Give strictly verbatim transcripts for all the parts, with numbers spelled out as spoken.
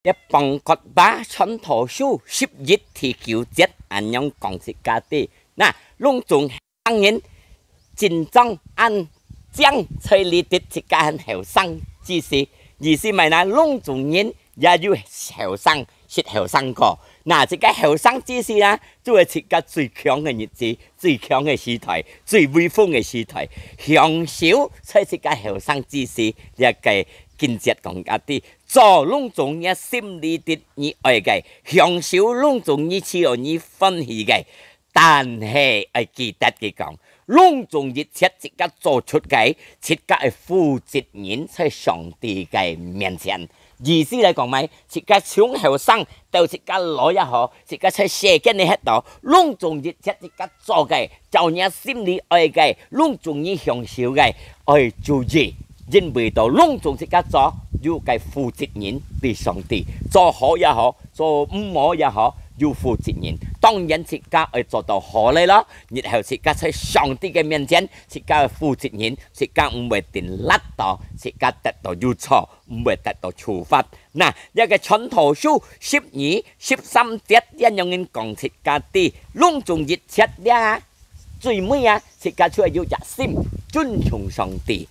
這邦國話傳道書十一第九節恁樣講自家知：那，攏總 生人真正恁靚，在這滴自家還後生之時。意思麼个呢？攏總人也有後生，識後生過。那自家後生之時呢，就係自家最強个日子，最強个時代，最威風个時代。享受在自家後生之時，這个經節講啊知，做攏總你心裡底你愛个，享受攏總你自家你歡喜个。 但係愛記得佢講，攏總一切自家做出个，自家愛負責任在上帝个面前。意思來講麼个？自家從後生到自家老也好，自家在世間裡歇到，攏總一切自家做个，照你心裡愛个，攏總你享受个，愛注意，因為到攏總自家做，有个負責任對上帝，做好也好， 做毋好也好，有負責任。當然自家愛做到好个咯，日後自家在上帝个面前，自家个負責任，自家毋會定立到，自家得到有錯，毋會得到處罰。那，這个傳道書十二、十三節，這樣人講自家知，攏總一切這最尾啊，自家就愛有隻心，尊重上帝，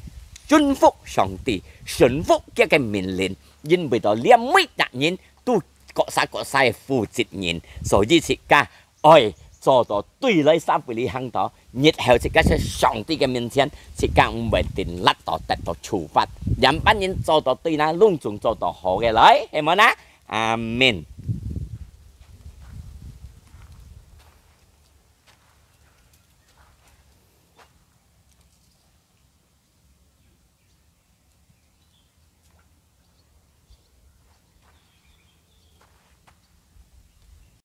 順服上帝，順服佢个命令，因為到這每隻人都各儕各儕个負責任，所以自家愛做到對來社會裡行到，日後自家在上帝个面前，自家毋會定立到得到處罰。仰般人做到對呢，攏總做到好个來，係無呢？阿們。